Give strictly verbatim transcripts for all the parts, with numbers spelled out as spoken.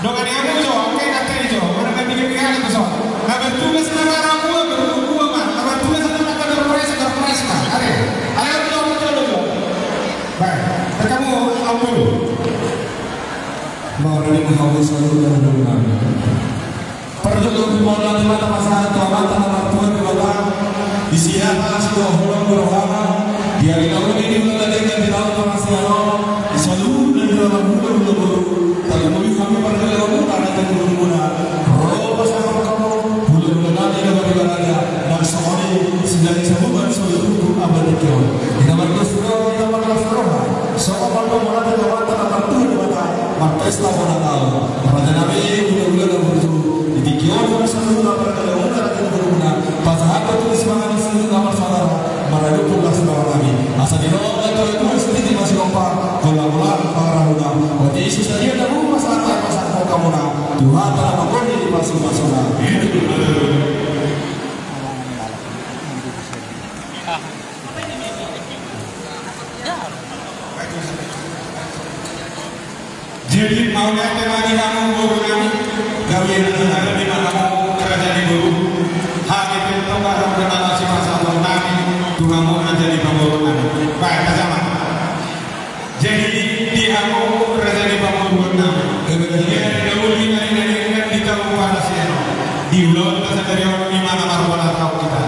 Dongan i hamu jo, angka i kata i jo, mana na bikin bikin tu so. Na bertugas na marambua, bertugas ma, na bertugas na marambua, berpresa, berpresa ma. Are, ayo jo, jo, jo. Baik, kamu ampun. Mau dari mau saluhut dan dulu. Parjolo di mauliate ma pasahat tu Amanta na martua Debata, di siaha sidohonon ni rohana, di ari na uli ni ula na denggan di taon parasian on, di saluhut na di dalan mula mula boru, tarlumobi hami parjolo muna raja ni borumuna, ro pasahat hamu, mula mula nami na maribaraja, nang songon i, sian sabungan solu tutu abad ni tingki on. Di na mardos roha, di na marlas roha, songon mauliate ma tu Amanta na martua Debata, marpesta bona taon. Raja nami, mula mula na burju. Di tingki on, saluhutna parjolo muna raja ni borumuna, pasahat tu simangan ni saluhutna marsaudara, maradophon las roha nami. Asa di roha na tua tua sititi masihompa, hola hola pangarahutna. Otik i so sadia na bung pasahat, pasahat hamuna. Tuhanta na manggohi pasu pasuna. Jadi, mauliate ma di hamu boru nami, gabe na sahat di hamu raja ni boru. Hami pe tong adong na masipasahat nami tu hamu raja ni pamoruon nami. Baik, pasahat. Jadi, di hamu raja ni pamoruon nami, gabe na sahat di na uli na denggan di taon parasian on, di ulaon na sadari on, ima na marbolas roha hita.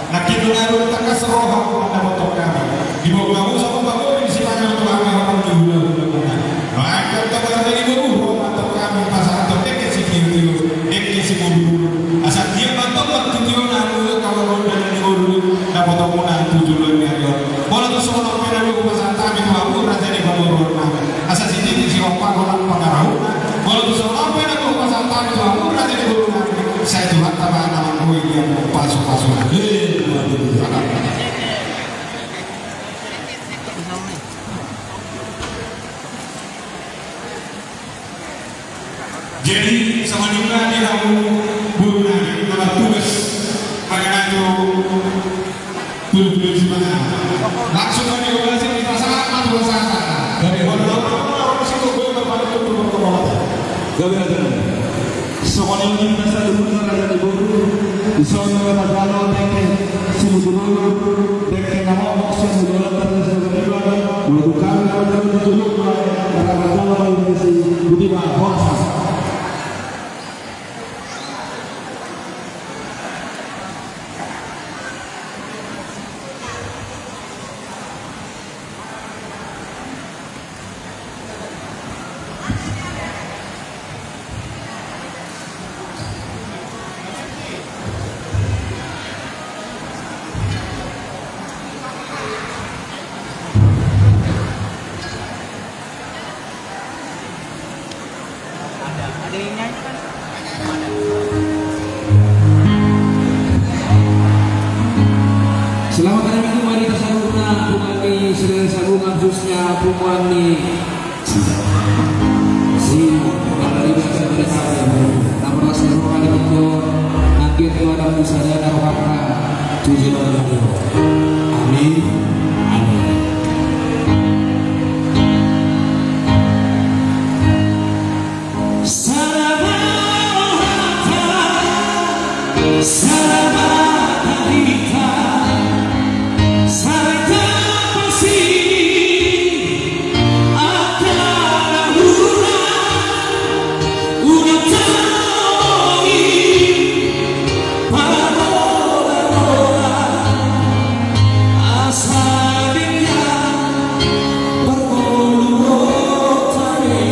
Nangkin dung adong tangkas roha mandapot hami. Diboto hamu songon pangoli sipanjang tu hami hamu di hulahula muna. Nangkin tong raja ni boru, ro ma tong hami pasahathon dengke sitio-tio, dengke simurmur. Asa dia ma tong martitio na hamu kawan raja ni boru, dapoton muna tu joloan ni ari on. Molo tung songon on pe na dohot pasahat hami tu hamu raja ni pamoruon nami. Asa sititi sihompa holan pangarahutna. Molo tung songon on pe na dohot pasahat hami tu hamu raja ni boru nami. Sai Tuhanta ma na manggohi di hamu pasu pasuna. Jadi, songon i ma di hamu boru nami, na martugas mangenai tu tutur-tutur simangan. Langsung ma di operasi di pasahat, ma tu pasahat. Gabe. Molo na ora, ora, ora, siko gue berpaling tu protokol. Gabe, gabe. Songon i ma di saluhutna raja ni boru, di son ma na jalo dengke simuduruduru, dengke na momok sian hulahula, tarlumobi ma, molo tung hami na jalo di jolo, na jalo ma di si, boti ma, horas. Selamat hari Minggu, mari kita sambut punguan ni Sri Sabungan, khususnya punguan ni si, si, na marlas ni roha di tingki on, nangkin tu anak tu sada na rohana tu joloan ni ari on. Amin. Amin. Sada ma rohanta, sada ma hita, sada ma pasi, angka na hurang, unang taomi, parbola-bola, asa denggan parngoluonta i.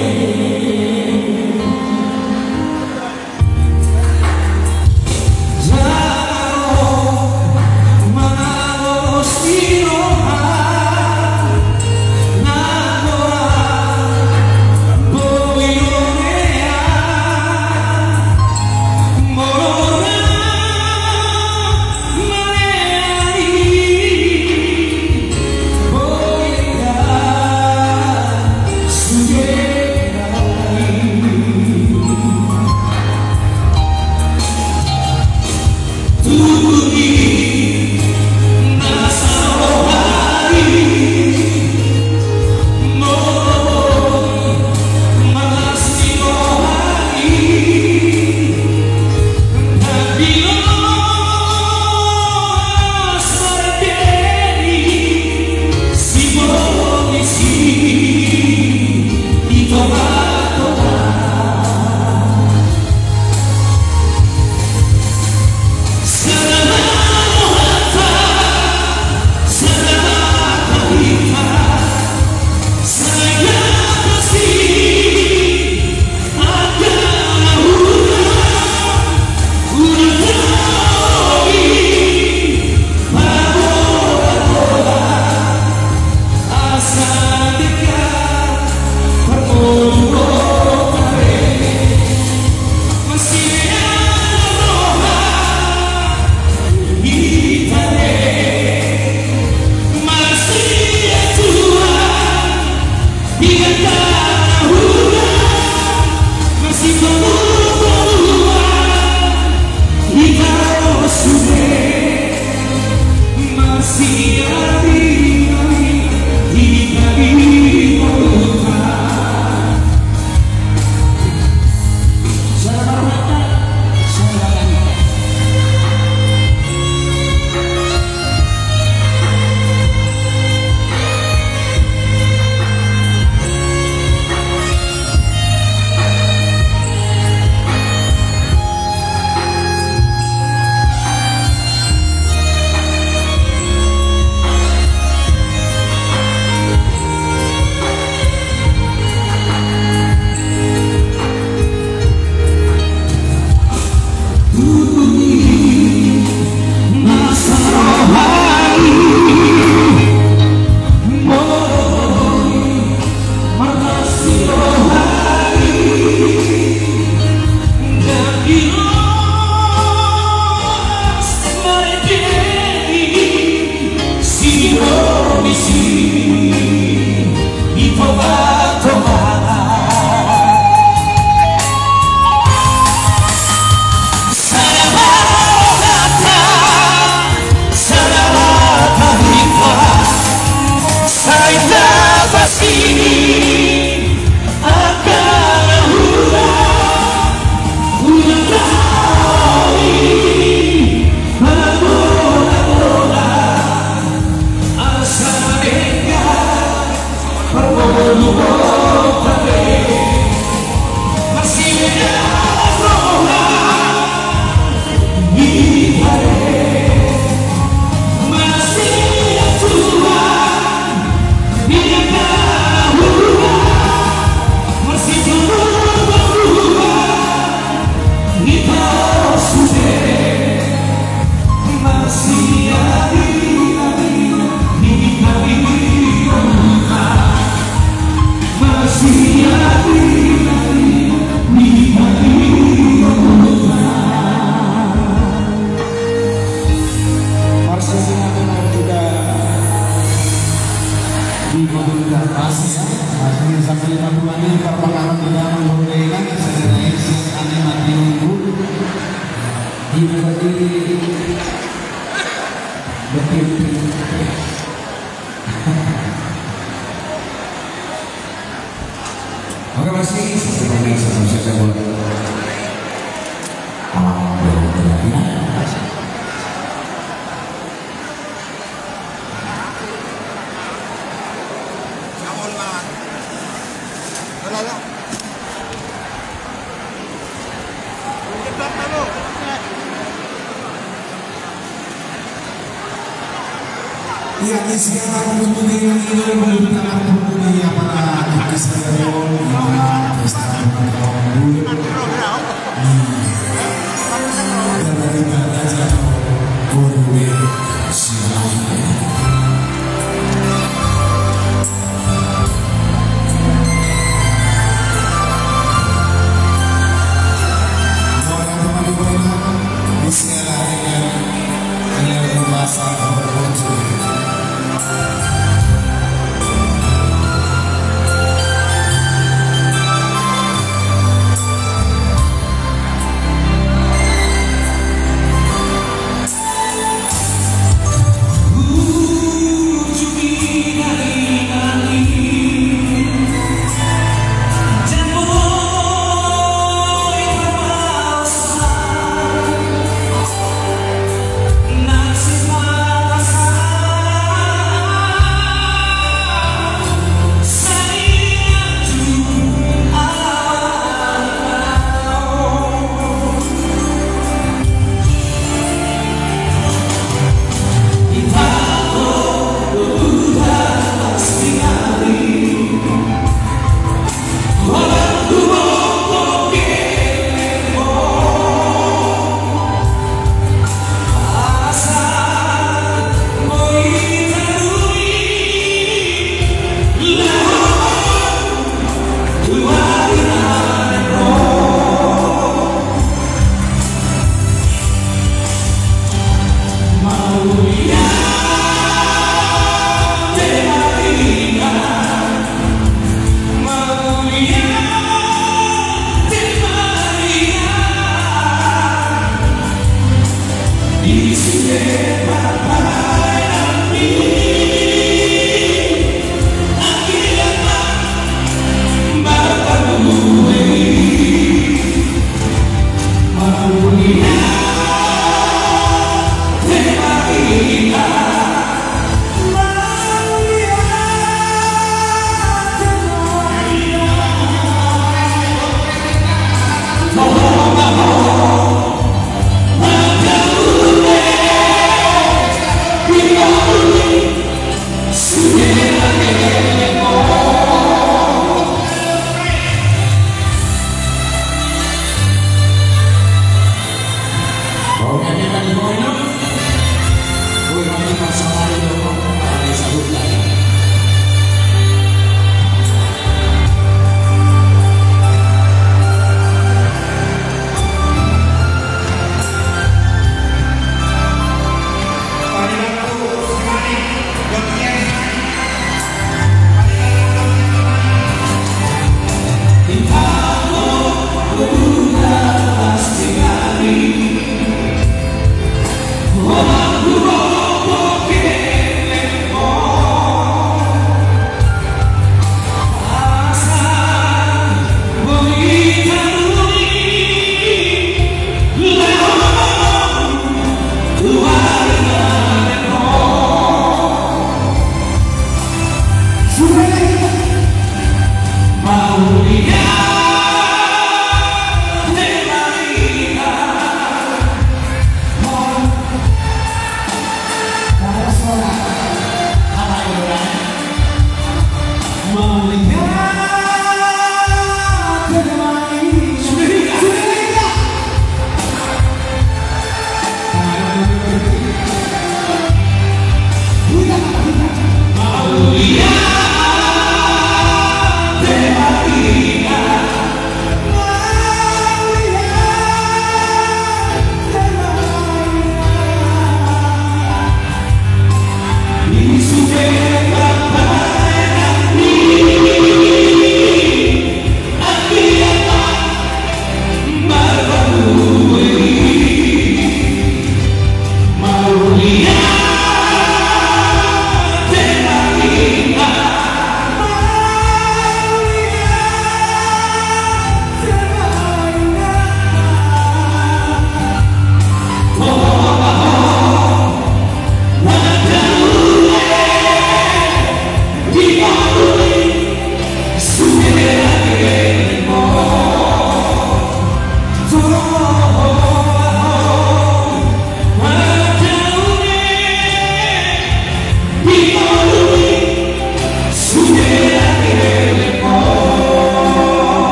Ia, isi anak putri yang ini, belum anak putri apa nak kisah.